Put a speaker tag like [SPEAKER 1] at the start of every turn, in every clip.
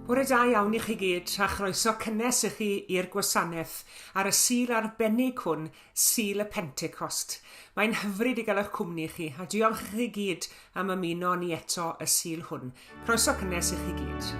[SPEAKER 1] Bore da iawn i chi gyd, a chroeso cynnes i chi i'r gwasanaeth ar y Sul arbennig hwn, Sul y Pentecost. Mae'n hyfryd i gael eich cwmni chi, a diolch i chi gyd am ymuno â ni eto y Sul hwn. Croeso cynnes i chi gyd.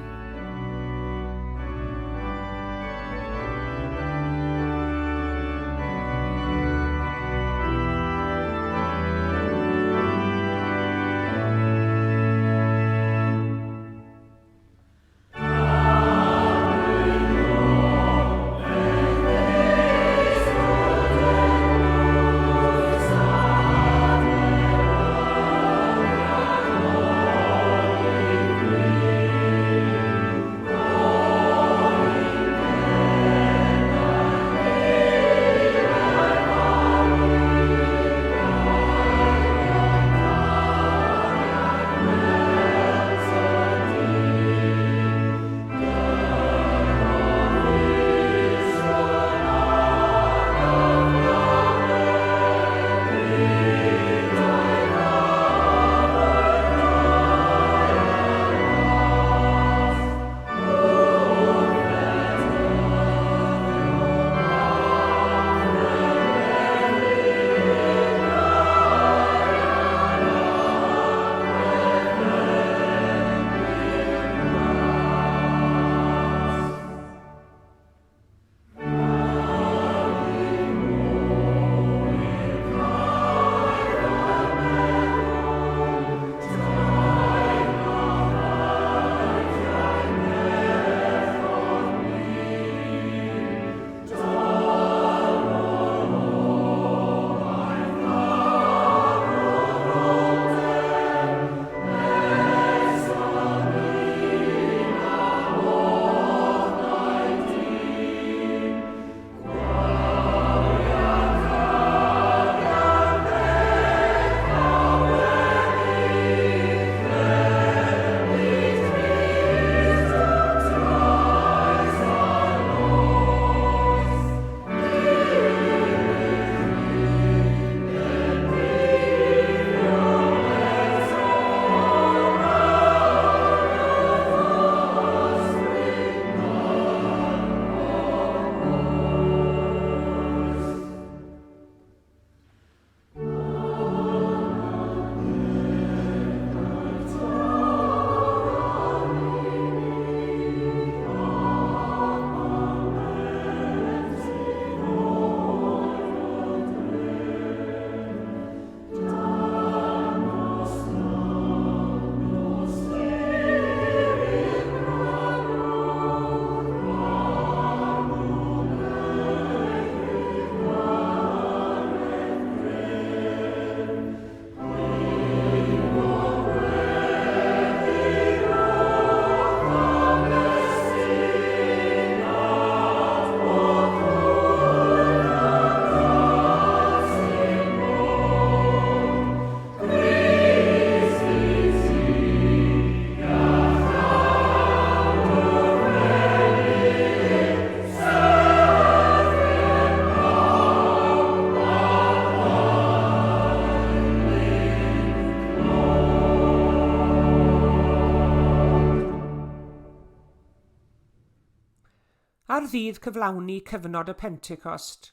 [SPEAKER 1] Ar ddydd cyflawni cyfnod y Pentecost,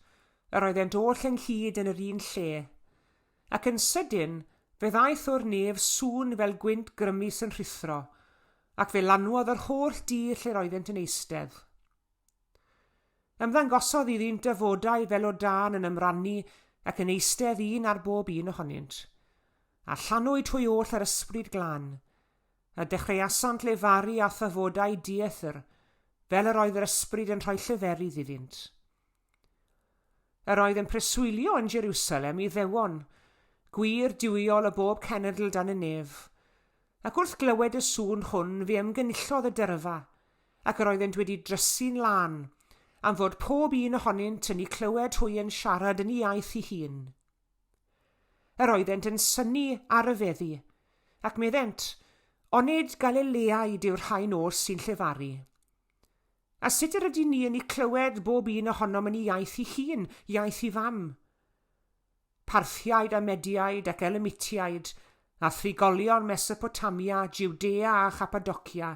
[SPEAKER 1] yr oeddent oll ynghyd yn yr un lle, Ac yn sydyn, fe ddaeth o'r nef sŵn fel gwynt grymus yn rhuthro, ac fe lanwodd yr holl dŷ lle'r oeddent yn eistedd. Ymddangosodd iddynt dafodau fel o dân yn ymrannu ac yn eistedd un ar bob un ohonynt. A llanwyd hwy oll â'r Ysbryd Glân, a dechreuasant lefaru â thafodau dieithr, fel yr oedd yr Ysbryd yn rhoi lleferydd iddynt. Yr oedd yn preswylio yn Jerusalem Iddewon, gwir duwiol o bob cenedl dan y nef. Ac wrth glywed y sŵn hwn fe ymgynullodd y dyrfa, ac yr oeddent wedi drysu'n lân, am fod pob un ohonynt yn eu clywed hwy yn siarad yn ei iaith ei hun. Yr oeddent yn synnu a rhyfeddu, ac meddent, Onid Galileaid yw'r rhain oll sy'n llefaru? A sut yr ydyn ni yn eu clywed bob un ohonom yn ei iaith ei hun, iaith ei fam? Parthiaid a Mediaid ac Elamitiaid, a thrigolion Mesopotamia, Jwdea a Chapadocia.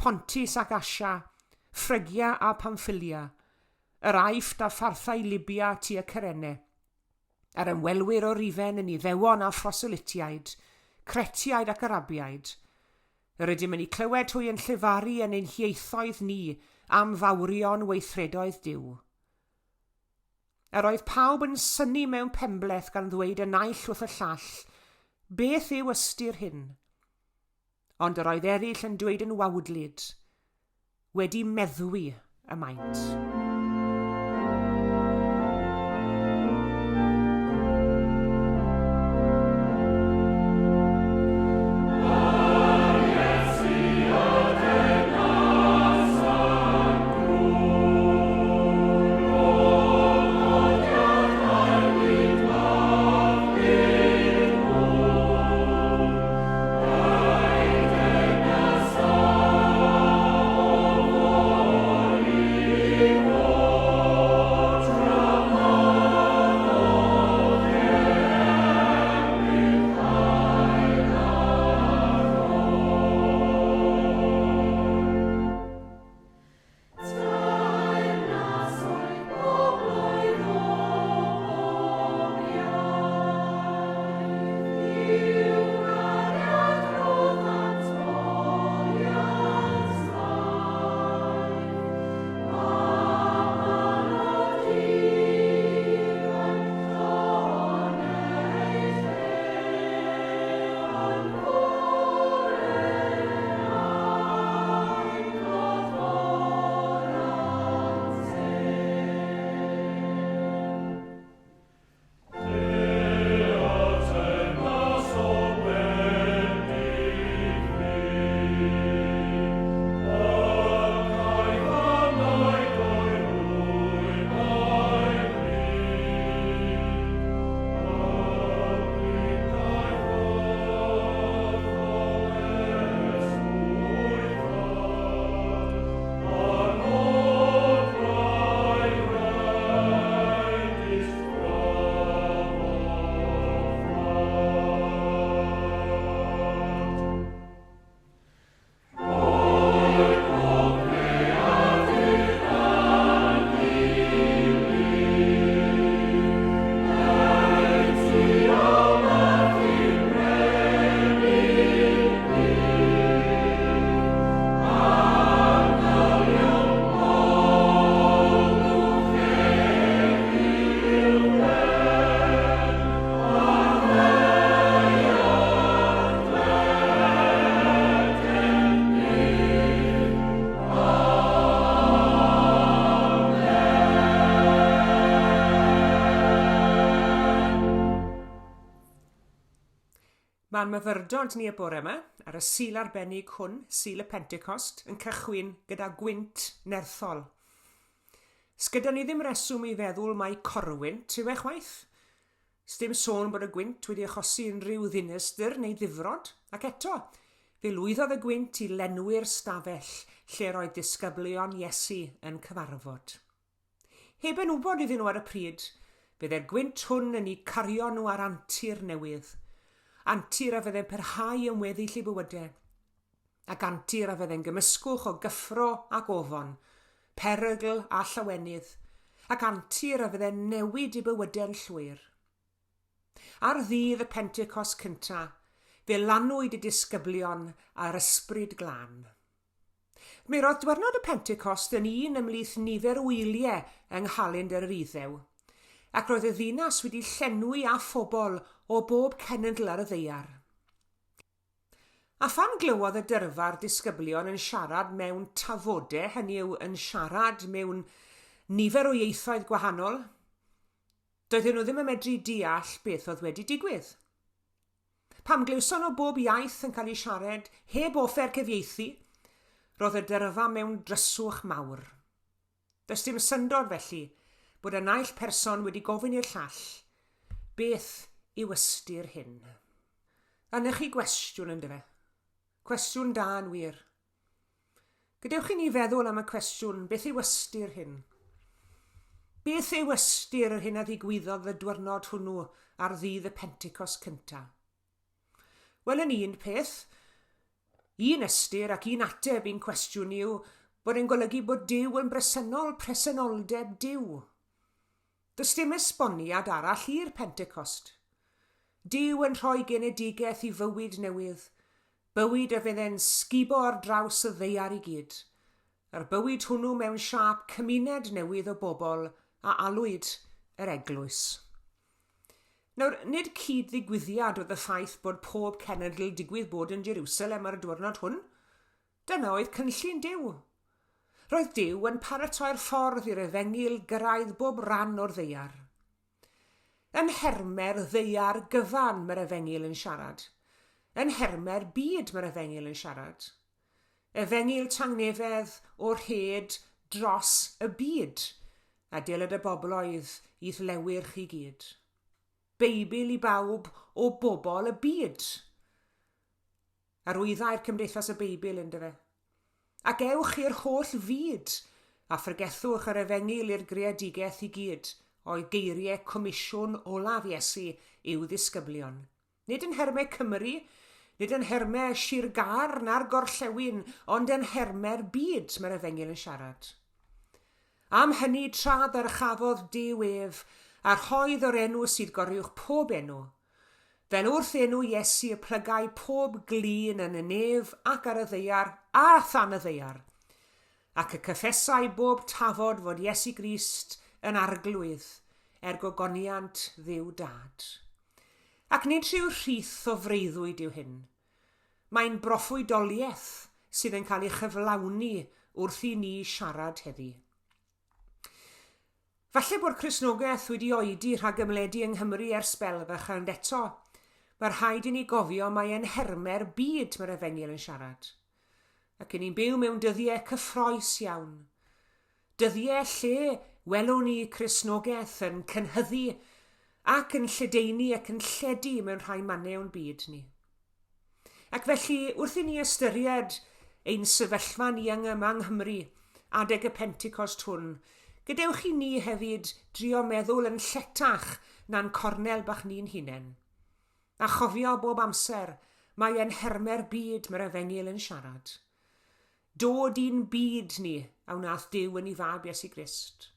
[SPEAKER 1] Pontus ac Asia, Ffrygia a Pamffilia, yr Aifft a pharthau Libya tua Cyrene, a'r ymwelwyr o Rufen yn Iddewon a phroselytiaid, Cretiaid ac Arabiaid. Yr ydym yn eu clywed hwy yn llefaru yn ein hieithoedd ni am fawrion weithredoedd Duw. Yr oedd pawb yn synnu mewn penbleth gan ddweud y naill wrth y llall, Beth yw ystyr hyn? Ond yr oedd eraill yn dweud yn wawdlyd, Wedi meddwi y maent. Mae'n myfyrdod ni y bore yma, ar y Sul arbennig hwn, Sul y Pentecost, yn cychwyn gyda gwynt nerthol. Sgyda ni ddim reswm i feddwl mai corwynt yw e chwaith. Sdim sôn bod y gwynt wedi achosi unrhyw ddinistr neu ddifrod, ac eto, fe lwyddodd y gwynt i lenwi'r stafell lle roedd disgyblion Iesu yn cyfarfod. Heb yn wybod iddyn nhw ar y pryd, fydde'r gwynt hwn yn eu cario nhw ar antur newydd. Antur a fydde'n parhau am weddill eu bywydau. Ac antur a fydde'n gymysgwch o gyffro ac ofon, perygl a llawenydd, ac antur a fydde'n newid eu bywydau'n llwyr. Ar ddydd y Pentecost cynta, fe lanwyd y disgyblion â'r Ysbryd Glân. Mi roedd dwyrnod y Pentecost yn un ymhlith nifer o wyliau yng nghalendr yr Iddew, ac roedd y ddinas wedi llenwi â phobl o bob cenedl ar y ddaear. A phan glywodd y dyrfa'r disgyblion yn siarad mewn tafodau, hynny yw, yn siarad mewn nifer o ieithoedd gwahanol, doedden nhw ddim yn medru deall beth oedd wedi digwydd. Pam glywson nhw bob iaith yn cael ei siarad heb offer cyfieithu, roedd y dyrfa mewn dryswch mawr. Does dim syndod, felly, bod y naill person wedi gofyn i'r llall, Beth yw ystyr hyn? A 'na chi gwestiwn, yndyfe? Cwestiwn da yn wir. Gadewch i ni feddwl am y cwestiwn, beth yw ystyr hyn? Beth yw ystyr yr hyn a ddigwyddodd y dwyrnod hwnnw ar ddydd y Pentecost cyntaf? Wel, yn un peth, Un ystyr ac un ateb i'n cwestiwn yw bod e'n golygu bod Duw yn bresennol, presenoldeb Duw. Does dim esboniad arall i'r Pentecost. Duw yn rhoi genedigaeth i fywyd newydd, bywyd a fydd e'n sgubo ar draws y ddaear i gyd, a'r bywyd hwnnw mewn siâp cymuned newydd o bobl a alwyd yr Eglwys. Nawr, nid cyd-ddigwyddiad oedd y ffaith bod pob cenedl digwydd bod yn Jerusalem ar y diwrnod hwn. Dyna oedd cynllun Duw. Roedd Duw yn paratoi'r ffordd i'r efengyl gyrraedd bob rhan o'r ddaear. Yn nhermau'r ddaear gyfan mae'r efengyl yn siarad. Yn nhermau'r byd mae'r efengyl yn siarad. Efengyl tangnefedd o'r rhed dros y byd, a deled y bobloedd i'th lewyrch i gyd. Beibl i bawb o bobl y byd. Arwyddai'r Cymdeithas y Beibl, yndyfe? Ac ewch i'r holl fyd, a phregethwch yr efengyl i'r greadigaeth i gyd, oedd geiriau comisiwn olaf Iesu i'w ddisgyblion. Nid yn nhermau Cymru, nid yn nhermau Sir Gâr na'r Gorllewin, ond yn nhermau'r byd mae'r efengyl yn siarad. Am hynny tra ddyrchafodd Duw ef, a rhoedd o'r enw sydd goruwch pob enw, Fel wrth enw Iesu y plygai pob glun yn y nef ac ar y ddaear a than y ddaear, ac y cyffesai bob tafod fod Iesu Grist yn Arglwydd, er gogoniant Dduw Dad. Ac nid rhyw rhith o freuddwyd yw hyn. Mae'n broffwydoliaeth sydd yn cael ei chyflawni wrth i ni siarad heddi. Falle bod Cristnogaeth wedi oedi rhag ymledu yng Nghymru ers sbel fach ond eto, mae rhaid i ni gofio mai yn nhermau'r byd mae'r Efengyl yn siarad. Ac i ni'n byw mewn dyddiau cyffroes iawn. Dyddiau lle welwn ni Cristnogaeth yn cynhyddu ac yn lledaenu ac yn lledu mewn rhai mannau o'n byd ni. Ac felly, wrth i ni ystyried ein sefyllfa ni yng yma yng Nghymru adeg y Pentecost hwn, gadewch i ni hefyd drio meddwl yn lletach na'n cornel bach ni'n hunain. A chofio bob amser, mae yn nhermau'r byd mae'r efengyl yn siarad. Dod i'n byd ni a wnaeth Duw yn ei fab Iesu Grist.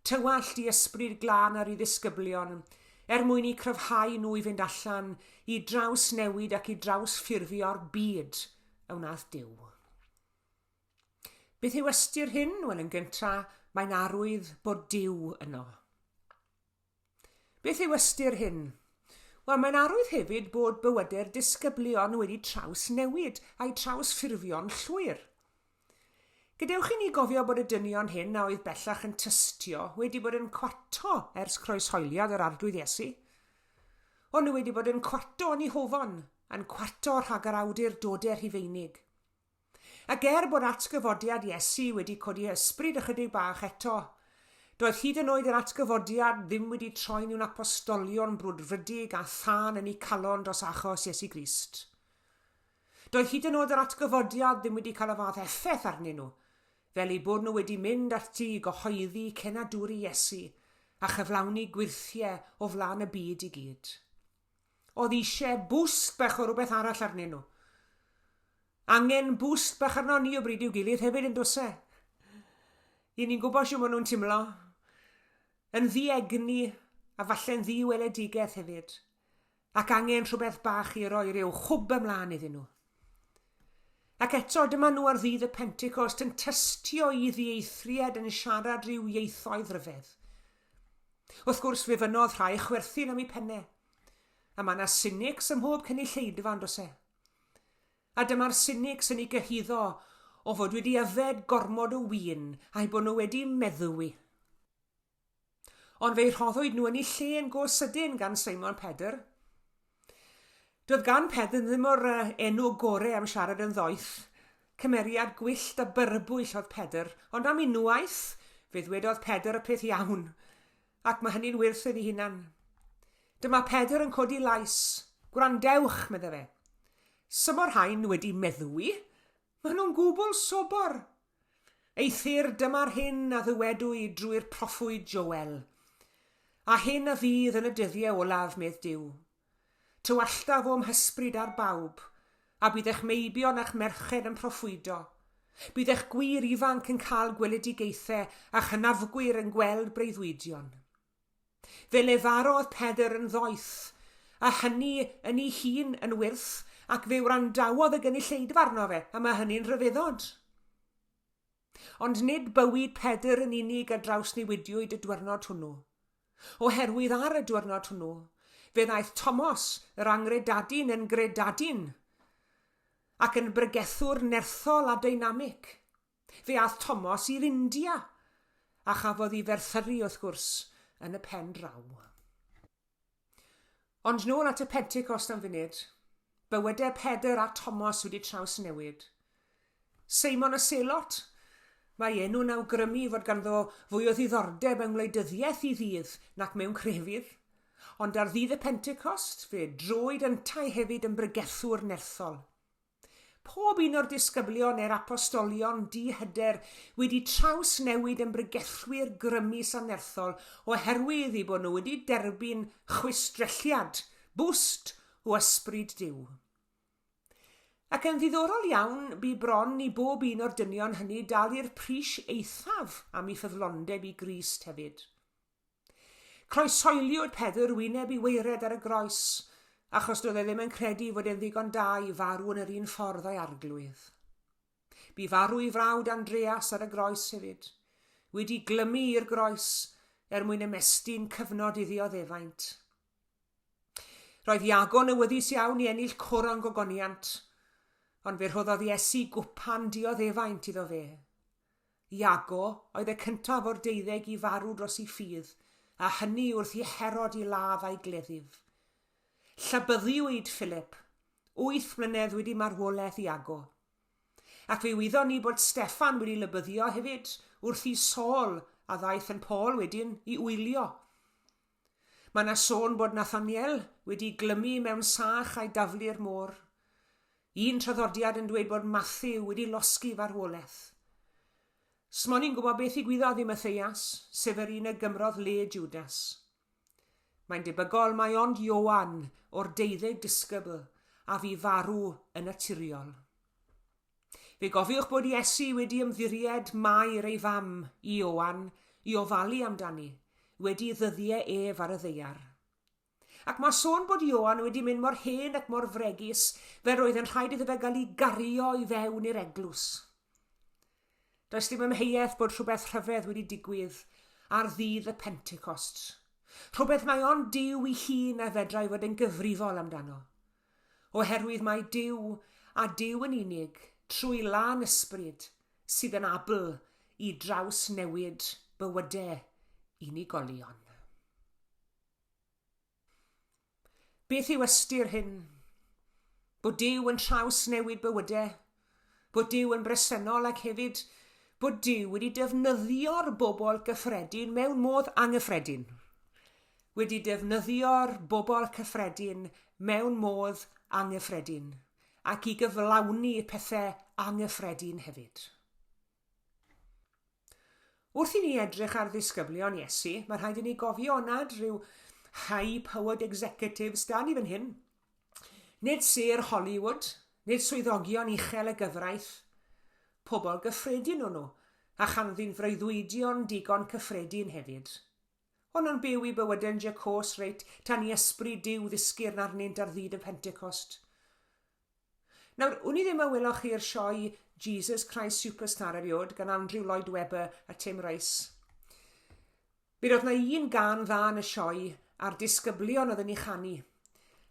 [SPEAKER 1] Tywallt i ysbryd glân ar ei ddisgyblion, er mwyn i cryfhau nhw i fynd allan i drawsnewid ac i drawsffurfio'r byd a wnaeth Duw. Beth yw ystyr hyn? Wel, yn gyntaf, mae'n arwydd bod Duw yno. Beth yw ystyr hyn? Wel, mae'n arwydd hefyd bod bywydau'r disgyblion wedi trawsnewid a'u trawsffurfio'n llwyr. Gadewch i ni gofio bod y dynion hyn a oedd bellach yn tystio wedi bod yn cwato ers croeshoeliad yr Arglwydd Iesu. O'n nhw wedi bod yn cwato yn eu hofon, yn cwato rhag yr awdurdodau Rhufeinig. Ac er bod atgyfodiad Iesu wedi codi ysbryd ychydig bach eto, doedd hyd yn oed yr atgyfodiad ddim wedi troi nhw'n apostolion brwdfrydig a thân yn eu calon dros achos Iesu Grist. Doedd hyd yn oed yr atgyfodiad ddim wedi cael y fath effaith arnyn nhw, fel eu bod nhw wedi mynd ati i gyhoeddi cenadwri Iesu a chyflawni gwyrthiau o flaen y byd i gyd. Oedd eisiau boost bach o rhywbeth arall arnyn nhw. Angen boost bach arno ni o bryd i'w gilydd hefyd yn does e? I ni'n gwybod siw maen nhw'n timlo. Yn ddiegni a falle'n ddiweledigaeth hefyd. Ac angen rhywbeth bach i roi rhyw hwb ymlaen iddyn nhw. Ac eto, dyma nhw ar ddydd y Pentecost yn tystio i ddieithriad yn siarad rhyw ieithoedd rhyfedd. Wrth gwrs, fe fynnodd rhai chwerthin am eu pennau. A mae yna cynics ym mhob cynulleidfa, yn does e? A dyma'r cynics yn ei gyhuddo o fod wedi yfed gormod o win a'u bod nhw wedi meddwi. Ond fe'i rhoddwyd nhw yn eu lle yn go sydyn gan Simon Pedr. Doedd gan Pedr ddim o'r enw gore am siarad yn ddoeth. Cymeriad gwyllt a byrbwyll oedd Pedr, ond am unwaith, fe ddwedodd Pedr y peth iawn, ac mae hynny'n wyrth iddi hunan. Dyma Pedr yn codi lais. Gwrandewch, medde fe. Symo'r rhain wedi meddwi? Maen nhw'n gwbl sobor. Eithr dyma'r hyn a ddywedwyd drwy'r proffwyd Joel. A hyn a fydd yn y dyddiau olaf, medd Duw. Tywalltaf o'm hysbryd ar bawb. A bydd eich meibion a'ch merched yn proffwydo. Bydd eich gwŷr ifanc yn cael gweledigaethau a'ch hynafgwyr yn gweld breuddwydion. Fe lefarodd Pedr yn ddoeth, a hynny yn ei hun yn wyrth, ac fe wrandawodd y gynulleidfa arno fe, a mae hynny'n rhyfeddod. Ond nid bywyd Pedr yn unig a drawsnewidiwyd y dwyrnod hwnnw. Oherwydd ar y dwyrnod hwnnw, fe ddaeth Tomos, yr angredadun, yn gredadun, ac yn bregethwr nerthol a deinamig. Fe ath Tomos i'r India, a chafodd ei ferthyru, wrth gwrs, yn y pen draw. Ond nôl at y Pentecost am funud. Bywydau Pedr a Tomos wedi trawsnewid. Seimon y Selot? Mae enw'n awgrymu fod ganddo fwy o ddiddordeb yng ngwleidyddiaeth i ddydd nac mewn crefydd. Ond ar ddydd y Pentecost, fe droed yntau hefyd yn bregethwr nerthol. Pob un o'r disgyblion neu'r apostolion di-hyder wedi trawsnewid yn bregethwyr grymus a nerthol oherwydd eu bod nhw wedi derbyn chwistrelliad, boost, o Ysbryd Duw. Ac yn ddiddorol iawn, bu bron i bob un o'r dynion hynny dalu'r pris eithaf am eu ffyddlondeb i Grist hefyd. Croeshoeliwyd Pedr wyneb i waered ar y groes, achos doedd e ddim yn credu fod e'n ddigon da i farw yn yr un ffordd â'i arglwydd. Bu farw ei frawd Andreas ar y groes hefyd, wedi glymu i'r groes er mwyn ymestyn cyfnod ei ddioddefaint. Roedd Iago'n awyddus iawn i ennill coron gogoniant, ond fe rhoddodd Iesu gwpan dioddefaint iddo fe. Iago oedd y cyntaf o'r deuddeg i farw dros ei ffydd, a hynny wrth i Herod ei ladd a'i gleddyf. Llabyddiwyd Philip, wyth mlynedd wedi marwolaeth Iago. Ac fe wyddon ni bod Steffan wedi lybyddio hefyd, wrth i Saul, a ddaeth yn Paul wedyn, i wylio. Mae yna sôn bod Nathaniel wedi glymu mewn sach a'i daflu i'r môr. Un traddodiad yn dweud bod Matthew wedi losgi farwolaeth. Smon i'n gwybod beth ddigwyddodd i Matthias, sef yr un a gymrodd le Judas. Mae'n debygol mai ond Ioan o'r deuddeg disgybl a fu farw yn naturiol. Fe gofiwch bod Iesu wedi ymddiried Mair ei fam i Ioan i ofalu amdani wedi ddyddiau ef ar y ddaear. Ac mae sôn bod Ioan wedi mynd mor hen ac mor fregus fel roedd yn rhaid iddo fe gael ei gario i fewn i'r eglwys. Does dim amheuaeth bod rhywbeth rhyfedd wedi digwydd ar ddydd y Pentecost. Rhywbeth mae ond Duw ei hun a fedrai fod yn gyfrifol amdano. Oherwydd mae Duw, a Duw yn unig, trwy lân ysbryd, sydd yn abl i drawsnewid bywydau unigolion. Beth yw ystyr hyn? Bod Duw yn trawsnewid bywydau, bod Duw yn bresennol ac hefyd bod Duw wedi defnyddio'r bobl gyffredin mewn modd anghyffredin. Wedi defnyddio'r bobl cyffredin mewn modd anghyffredin ac i gyflawni pethau anghyffredin hefyd. Wrth i ni edrych ar ddisgyblion Iesu, mae rhaid i ni gofio nad rhyw high-powered executives da ni fan hyn. Nid sêr Hollywood, nid swyddogion uchel y gyfraith. Pobl gyffredin o'n nhw, a chanddynt freuddwydion digon cyffredin hefyd. O'n nhw'n byw eu bywydau'n jacôs reit tan i ysbryd Duw ddisgyrn arnynt ar ddydd y Pentecost. Nawr, wn i ddim a weloch chi'r sioe Jesus Christ Superstar eriod gan Andrew Lloyd Webber a Tim Rice. Mi roedd na un gân dda yn y sioe a'r disgyblion oedd yn ei chanu.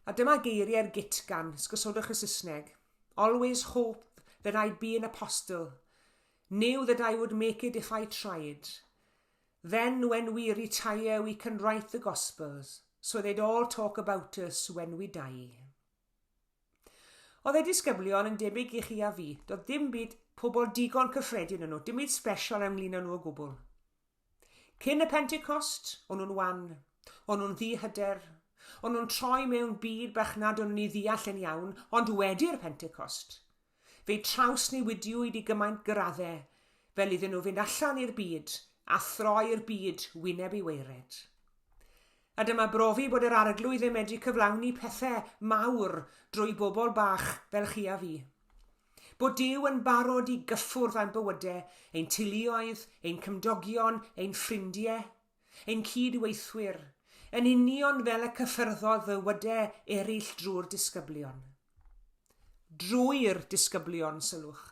[SPEAKER 1] A dyma geiriau'r gutgan, sgysodwch y Saesneg. Always hoped that I'd be an apostle. Knew that I would make it if I tried. Then when we retire we can write the gospels, so they'd all talk about us when we die. Oedd eu disgyblion yn debyg i chi a fi. Doedd dim byd pobl digon cyffredin yn nhw, dim byd special ynglyn â nhw o gwbl. Cyn y Pentecost, o'n nhw'n wan, o'n nhw'n ddi-hyder, o'n nhw'n troi mewn byd bach nad o'n nhw'n ei ddeall yn iawn, ond wedi'r Pentecost, fe'i trawsnewidiwyd i gymaint graddau fel iddyn nhw fynd allan i'r byd a throi'r byd wyneb i waered. A dyma brofi bod yr Arglwydd yn medru cyflawni pethau mawr drwy bobl bach fel chi a fi. Bod Duw yn barod i gyffwrdd â'n bywydau, ein teuluoedd, ein cymdogion, ein ffrindiau, ein cyd-weithwyr, yn union fel y cyffyrddodd fywydau eraill drwy'r disgyblion. Drwy'r disgyblion, sylwch.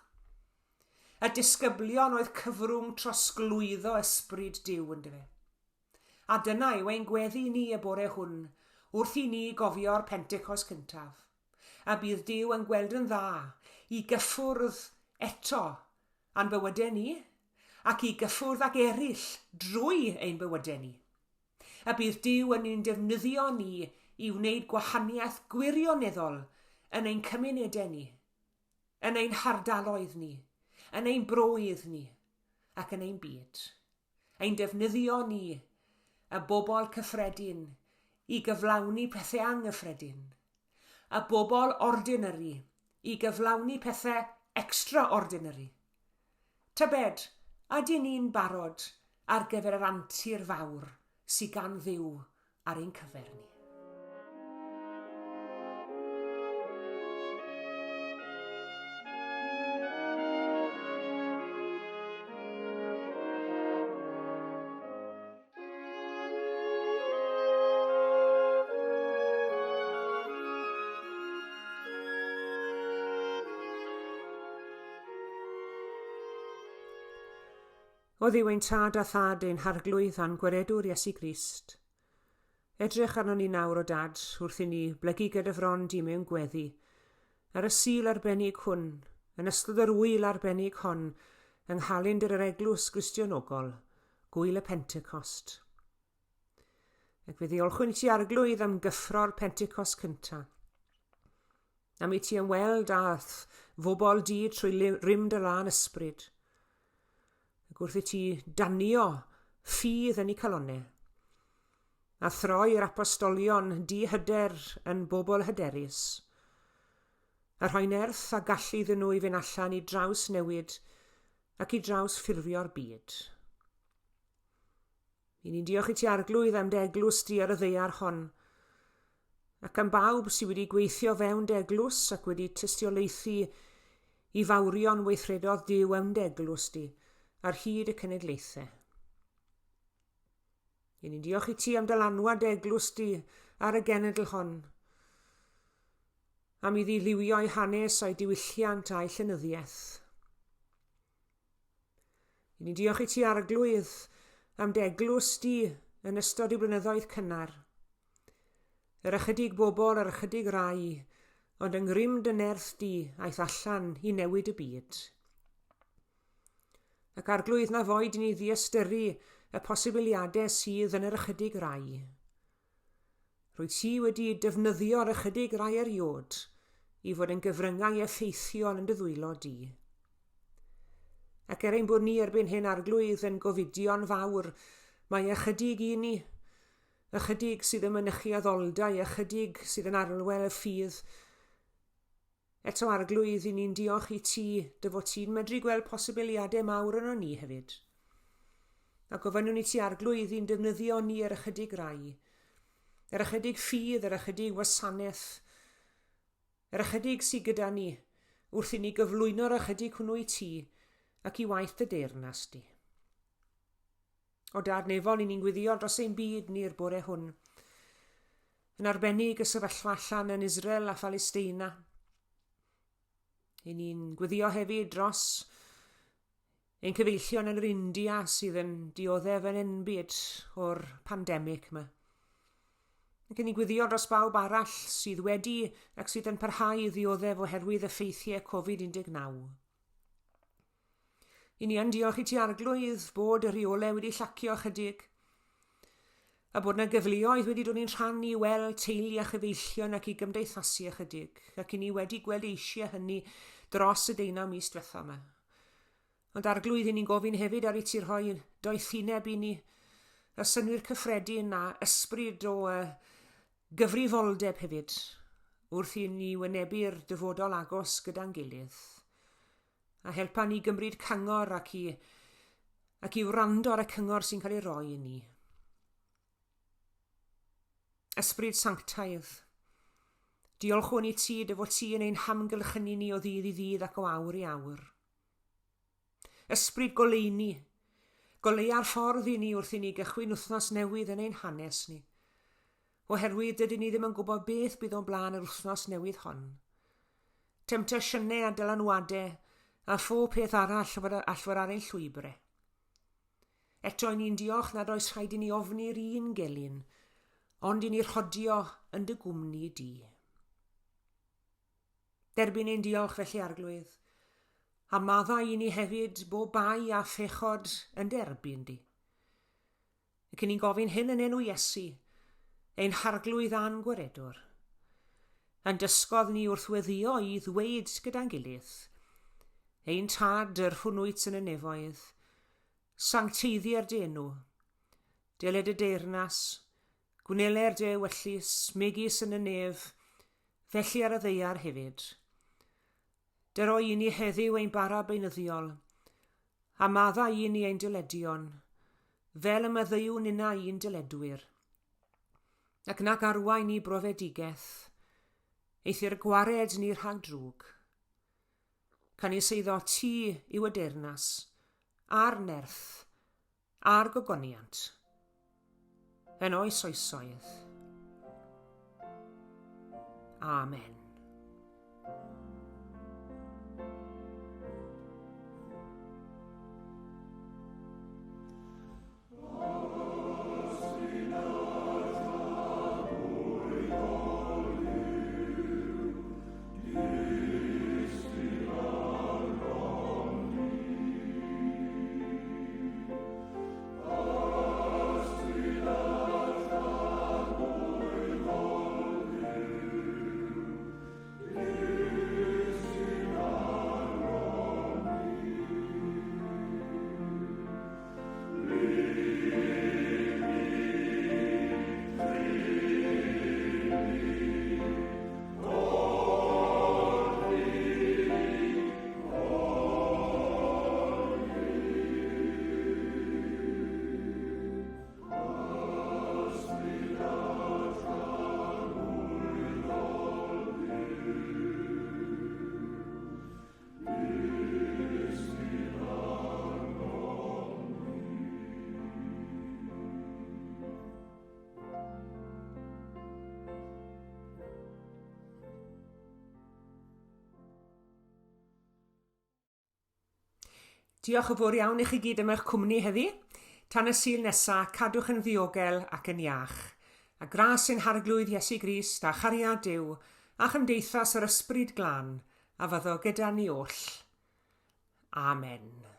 [SPEAKER 1] Y disgyblion oedd cyfrwng trosglwyddo ysbryd Duw, yndyfe? A dyna yw ein gweddi ni y bore hwn, wrth i ni gofio'r Pentecost cyntaf. A bydd Duw yn gweld yn dda i gyffwrdd eto â'n bywydau ni, ac i gyffwrdd ag eraill drwy ein bywydau ni. A bydd Duw yn ein defnyddio ni i wneud gwahaniaeth gwirioneddol yn ein cymunedau ni, yn ein hardaloedd ni, yn ein broydd ni, ac yn ein byd. Ein defnyddio ni, y bobl cyffredin, i gyflawni pethau anghyffredin. Y bobl ordinary i gyflawni pethau extraordinary. Tybed, ydyn ni'n barod ar gyfer yr antur fawr sy gan Dduw ar ein cyfer ni? O Dduw ein Tad a Thad ein Harglwydd a'n Gwaredwr Iesu Grist, edrych arnon ni nawr, o Dad, wrth i ni blygu gyda fron di mewn gweddi, ar y Sul arbennig hwn, yn ystod yr ŵyl arbennig hon, yng nghalendr yr Eglwys Gristionogol, Gŵyl y Pentecost. Ac fe ddiolchwn i ti, Arglwydd, am gyffro'r Pentecost cyntaf. Am i ti ymweld â'th fobl di trwy rym dy lân ysbryd. Ac wrth i ti danio ffydd yn eu calonnau, a throi'r apostolion di-hyder yn bobl hyderus, a rhoi nerth a gallu iddyn nhw i fynd allan i draws newid ac i draws ffurfio'r byd. I ni'n diolch i ti Arglwydd am dy eglwys di ar y ddaear hon, ac am bawb sydd wedi gweithio fewn dy eglwys ac wedi tystiolaethu i fawrion weithredodd Duw mewn dy eglwys di ar hyd y cenedlaethau. I ni'n diolch i ti am dylanwad dy eglwys di ar y genedl hon, am iddi liwio'i hanes a'i diwylliant a'i llenyddiaeth. I ni'n diolch i ti Arglwydd am dy eglwys di yn ystod y blynyddoedd cynnar. Yr ychydig bobl, yr ychydig rai, ond yng ngrym dy nerth di aeth allan i newid y byd. Ac Arglwydd na foed i ni ddiystyru y posibiliadau sydd yn yr ychydig rai. Rwyt ti wedi defnyddio'r ychydig rai eriod i fod yn gyfryngau effeithiol yn dy ddwylo di. Ac er ein bod ni erbyn hyn Arglwydd yn gofidio'n fawr, mae ychydig i ni, ychydig sydd yn mynychu addoldai, ychydig sydd yn arwel y ffydd, Eto Arglwydd, i ni'n diolch i ti, dy fod ti'n medru gweld posibiliadau mawr yno ni hefyd. A gofynnwn i ti Arglwydd i'n defnyddio ni yr ychydig rai, yr ychydig ffydd, yr ychydig wasanaeth, yr ychydig sydd gyda ni, wrth i ni gyflwyno'r ychydig hwnnw i ti ac i waith dy deyrnas di. O Dad nefol, i ni'n gweddio dros ein byd ni'r bore hwn. Yn arbennig y sefyllfa allan yn Israel a Phalesteina. I ni'n gweddio hefyd dros ein cyfeillion yn yr India sydd yn dioddef yn enbyd o'r pandemig yma. Ac yn ni'n gweddio dros bawb arall sydd wedi ac sydd yn parhau i ddioddef oherwydd effeithiau Covid-19. I ni yn diolch i ti Arglwydd bod y rheolau wedi llacio ychydig, a bod yna gyfleoedd wedi dod i'n rhan i weld teulu a chyfeillion ac i gymdeithasu ychydig, ac i ni wedi gweld eisiau hynny dros y deunaw mis diwetha yma. Ond Arglwydd, i ni'n gofyn hefyd ar i ti rhoi doethineb i ni, y synnwyr cyffredin a ysbryd o gyfrifoldeb hefyd, wrth i ni wynebu'r dyfodol agos gyda'n gilydd. A helpa ni gymryd cyngor ac i, ac i wrando ar y cyngor sy'n cael ei roi i ni. Ysbryd Sanctaidd, diolchwn i ti dy fod ti yn ein hamgylchynu ni o ddydd i ddydd ac o awr i awr. Ysbryd goleuni, goleua'r ffordd i ni wrth i ni gychwyn wythnos newydd yn ein hanes ni. Oherwydd dydyn ni ddim yn gwybod beth bydd o'n blaen yr wythnos newydd hon. Temtasiynau a dylanwadau a phob peth arall all fod ar ein llwybrau. Eto i ni'n diolch nad oes rhaid i ni ofni'r un gelyn, ond i ni rhodio yn dy gwmni di. Derbyn ein diolch felly, Arglwydd, a maddau i ni hefyd bob bai a phechod yn derbyn di. Ac i ni'n gofyn hyn yn enw Iesu, ein Harglwydd a'n Gwaredwr. Yn dysgodd ni wrth weddio i ddweud gyda'n gilydd, Ein Tad, yr hwn wyt yn y nefoedd, sancteiddier dy enw, deled y deyrnas, gwneler dy ewyllys, megis yn y nef, felly ar y ddaear hefyd. Dyro i ni heddiw ein bara beunyddiol, a maddau i ni ein dyledion, fel y maddeuwn ninnau i'n dyledwyr. Ac nac arwain ni brofedigaeth, eithr gwared ni rhag drwg. Canys eiddo ti yw y deyrnas, a'r nerth, a'r gogoniant, yn oes oesoedd. Amen. Diolch yn fawr iawn i chi gyd am eich cwmni heddi. Tan y Sul nesa, cadwch yn ddiogel ac yn iach. A gras ein Harglwydd Iesu Grist a chariad Duw a chymdeithas yr Ysbryd Glân a fyddo gyda ni oll. Amen.